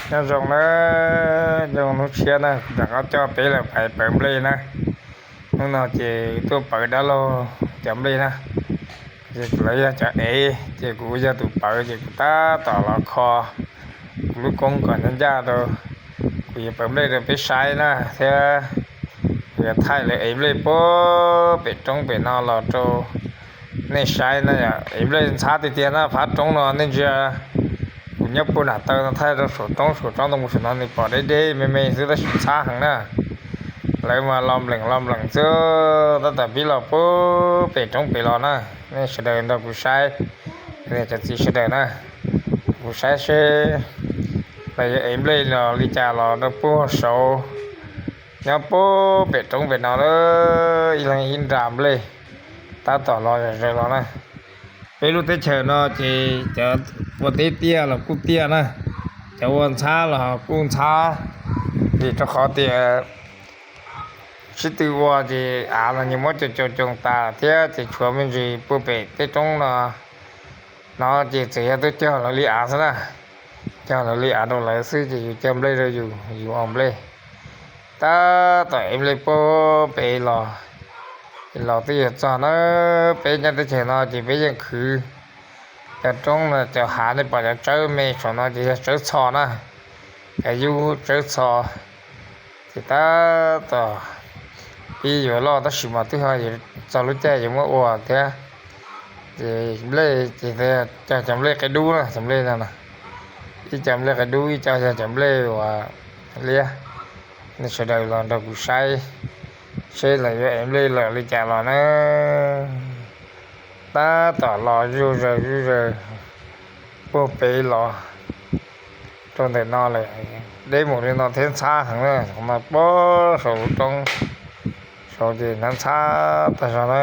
Nyob zoo na, nyob zoo hnub tshiab na, kuv rov qab coj peb los pais pawv nplej na. Hnub no ces tuaj pawv dab laug cov nplej na. Ces lawv yog cov ev, ces kuv yog tus pawv, ces kuv tab tom los kho kuv lub koob kom ncaj ncaj rau. Kuv yuav pawv nplej rau peb saib na, thiab kuv yuav thaij lawv ev nplej puag pem roob pem no los rau nej saib na. Yog ev nplej ntxhab tiag tiag na, phab roob no nej ntsia, kuv nyob puag nram taw no thaij rau saum roob, saum roob ntoo mus saum no nws pom deb deb me me xwb tab sis ntxhab heev na. Lawv mas los npleem los npleem xwb, tab tom pib los puag pem roob pem los na. Nej sawv daws nrog kuv saib, cov txiv sawv daws na, kuv saib seb lawv yuav ev nplej los li cas los rau puag saud, nyob puag pem roob pem no lawm, ib leeg ib nra nplej tab tom los zom zaws los na. Peb lub teb chaws no ces cov ua teb tiaj los kuj tiaj na, cov ua ntxhab los kuj ntxhab, vim rau qhov tias sib tw ua ces av los nyias muab coo coo coo tas thiab ces tshuav me ntsis puag pem tej roob no. No ces txawm yog tuaj cog lawv li av xwb na, cog lawv li av rau lawv xwb ces yus cog nplej rau yus, yus ua nplej. Tab tom ev nplej puag pem los, los twb yuav txog na. Peb nyob teb chaws no ces peb yeej khwv cov roob no, cov hav nej pom cov tsawb me saum no ces yog tsawb txho na, cov yub tsawb txho. Ces tab tom pib yuav loj tab sis mas twb ho yuav txog lub caij yuav muab ua thiab. Ces nplej ces cog cov nplej qe dub na, cov nplej no, ib co nplej qe dub, ib co yog cov nplej uas liab. Nej sawv daws los nrog kuv saib seb lawv yuav ev nplej lawm li cas los na. Tab tom los zuj zaws zuj zaws puag pem los rau ntawm no lawm, deb mus li no thiab ntxhab heev na, no puag saum lub roob saud ces ntxhab ntxhab tag zog na.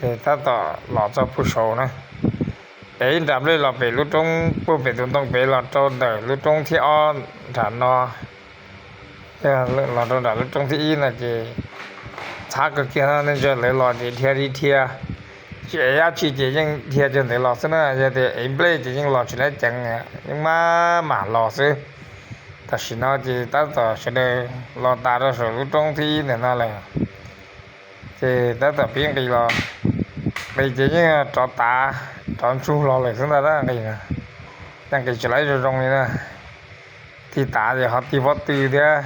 Ces tab tom los txog puag saud na, ev ib nra nplej los pem lub roob puag pem tus ntoo pem los rau ntawm lub roob thib ob nram no. Yog los rau nram lub roob thib ib no ces ntxhab kawg kiag no, nej ntsia lawv los ces dhia li dhia, tsis ev dab tsi ces yeej dhia cog ntawd los xwb na. Yog tias ev nplej ces yeej los tsis laib ceev, yeej maj mam los xwb. Tam sim no ces tab tom sawv daws los tas rau saum lub roob thib ib ntawm no lawm, ces tab tom pib nqis los. Nqis ces yeej rov tav, rov ntsug los lawm xwb ntag, nqis, yeej nqis tsis laib zoo zoo li na. Tig tav ces ho tig pob tw thiab,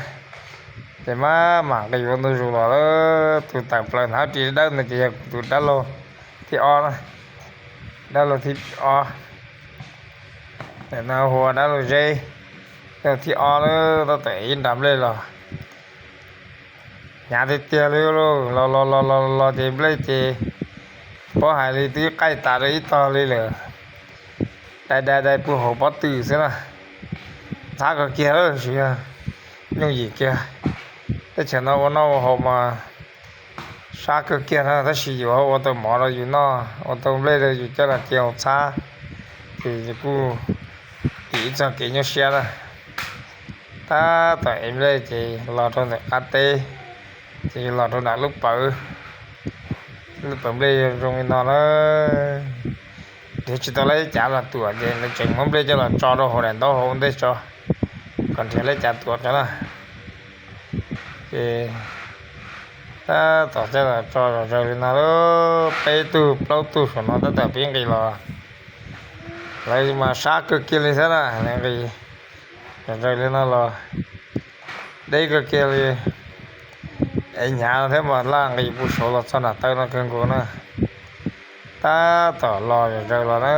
ces maj mam nqis ua ntu zus los lawm. Tus tawm plaws hnab ris dawb no ces yog kuv tus dab laug thib ob na, dab laug thib ob. Ntawm no hu ua dab laug Zeb, dab laug thib ob na, tab tom ev ib nra nplej los. Hnyav tiag tiag li, los los los los los ces nplej ces paub hais li twb qaij tas rau ib tog li lawm. Dai dai dai puag hauv pob tw xwb na. Ntxhab kawg kiag lawm, tsis yog yooj yim kiag. Teb chaws no ua noj ua haus mas sab kawg kiag na, tab sis yus ho ua tau mov rau yus noj, ua tau nplej rau yus coj los cia hauv txhab, ces kuj tim ib txog kev nyuaj siab na. Tab tom ev nplej ces los rau ntawm qab teb, ces yus los rau nram lub pawv, lub pawv nplej zoo li no na. Nrhiav tsis tau lawv cav los tuam ces lawv tseem muab nplej coj los tso rau hauv daim ntaub hauv ntej tso, kom nrhiav lawv cav tuam tso na. Ces tab tom coj los tso zom zaws li no, peb tug plaub tug saum no tab tom pib nqis los. Lawv mas sab kawg kiag li thiab na, nqis zom zaws li no los deb kawg kiag li. Ev hnyav thiab mas laj nqis puag saud los txog nram taw no kawg nkaus na. Tab tom los zom zaws los na.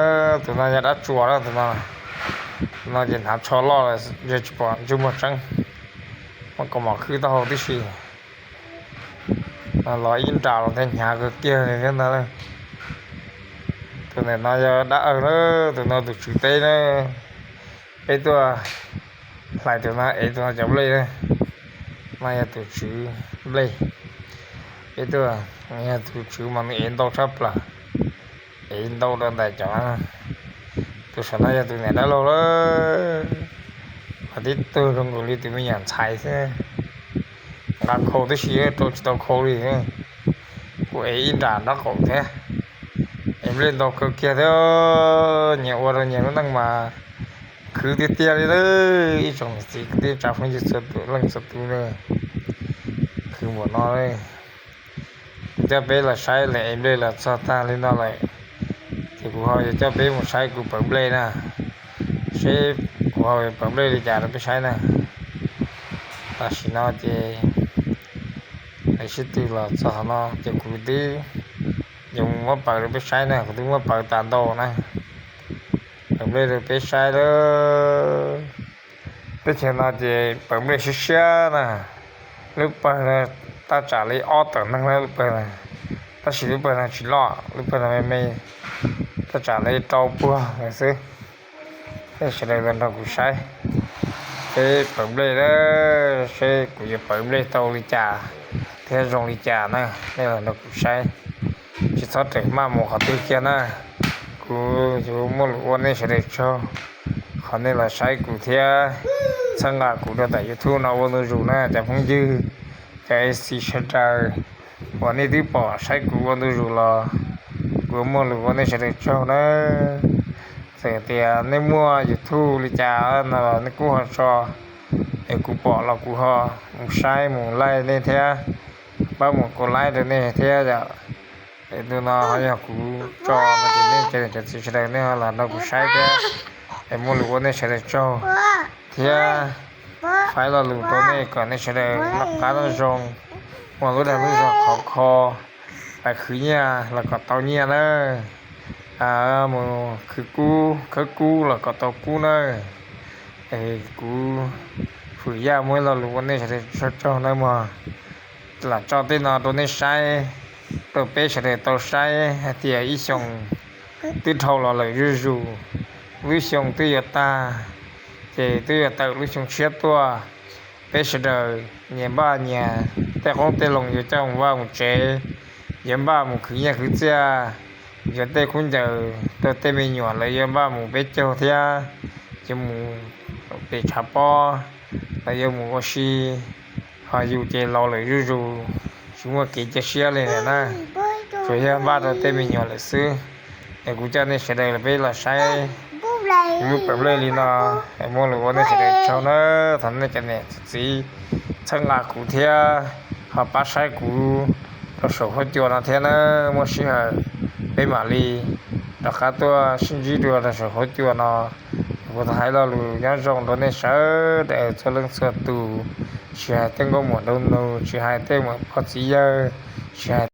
Tus no yog dab tsuas na, tus no, tus no ces hnav tsho loj, ntsej tsis pom ntsej muag tseeb, muab kaus mom khwb taub hau tib si. Los ib nra los thiab, hnyav kawg kiag li thiab ntag. Tus ntawm no yog dab awg na, tus no tus tswv teb na. Peb tuaj hlais tus no ev tus no cov nplej na. No yog tus tswv nplej. Peb tuaj, yog tus tswv mas nws ev ntau tshaj plaws, ev ntau rau ntawm cov. Tus saum no yog tus niam dab laug lawm, qhov tib tug zoo nkaus li tus me nyuam ntxhais xwb. Nqa khau tib si, rau tsis tau khau li. Kuj ev ib nra nraub qaum thiab. Ev nplej ntau kawg kiag thiab, nyias ua rau nyias lub neej mas Khwv tiag tiag li lawm ib tsoom niam txiv kwv tij neej tsa phooj ywg txhua tus leej txhua tus na. Khwv npaum no, kuv coj peb los saib lawm, es nplej los txog tag li no lawm, ces kuv ho yuav coj peb mus saib kuv pawv nplej na, seb kuv ho pawv nplej li cas rau peb saib na. Tam sim no ces lawv sib tw los txog qhov no ces kuv twb yuav mus muab pawv rau peb saib na, kuv twb muab pawv tas ntau na. Pawv nplej rau peb saib lawm. Teb chaws no ces pawv nplej siab siab na. Lub pawg no tab tsam li ob tawm neeg lub pawg na, tab sis lub pawg no tsis loj, lub pawg no me me, tab tsam li rau puag xwb. Nej sawv daws los nrog kuv saib peb pawv nplej, seb kuv yuav pawv nplej tau li cas thiab zoo li cas na. Nej los nrog kuv saib, tsis txhob rawm maj mus qhov twg kiag na. Kuv yuav muaj lus ua nej sawv daws tsaug qhov nej los saib kuv thiab txhawb nqa kuv rau ntawm YouTube no ua ntu zus na cov phooj ywg, cov A C sawv daws uas nej twb pom saib kuv ua ntu zus los, kuv yuav muaj lus ua nej sawv daws tsaug na. Txawm tias nej muaj YouTube li cas no los nej kuj ho tso, es kuv pom los kuv ho mus saib mus like nej thiab, pab mus kov like rau nej thiab yom. Es ntu no ho yog kuv tso no ces nej cov niam cov txiv sawv daws nej ho los nrog kuv saib thiab, es muaj lus ua nej sawv daws tsaug thiab faib lo lus rau nej kom nej sawv daws noj qab noj zoo, muaj lub dag lub zog khov kho, lawv khwv nyiaj los kom tau nyiaj na, mus khwv kub khawb kub los kom tau kub na. Es kuv Fwm Yaj muaj ib lo lus ua nej sawv daws tsaug na mog. Lam tso tej no rau nej saib, rau peb sawv daws tau saib hais tias ib xyoos twb dhau los lawm zuj zus, lub xyoo twb yuav tag, ces twb yuav tawm lub xyoo tshiab tuaj. Peb sawv daws nyias npaj nyias tej qoob tej loo yuav coj mus vaj mus tsev, yuav npaj mus khwv nyiaj khwv txiaj, yuav tej khaub ncaws rau tej me nyuam lawv yuav npaj mus peb caug thiab, yuav mus pem tshav pob, lawv yuav mus ua si, ho yus ces laus lawm zuj zus, tsis muaj kev cia siab li lawm na, tsuas yog npaj rau tej me nyuam lawm xwb. Es kuv coj nej sawv daws peb los saib lub pawv nplej li no, es muaj lus ua nej sawv daws tsaug na. Thov nej cov niam txiv txhawb nqa kuv thiab ho pab saib kuv rau saum huab cua no thiab na. Muaj sij hawm peb mam li rov qab tuaj sib ntsib dua rau saum huab cua no. Kuv thov hais lo lus nyob zoo rau nej sawv daws txhua leej txhua tus, tsis hais tej nkauj muam nraug nus, tsis hais tej muam pog txiv yawg, tsis hais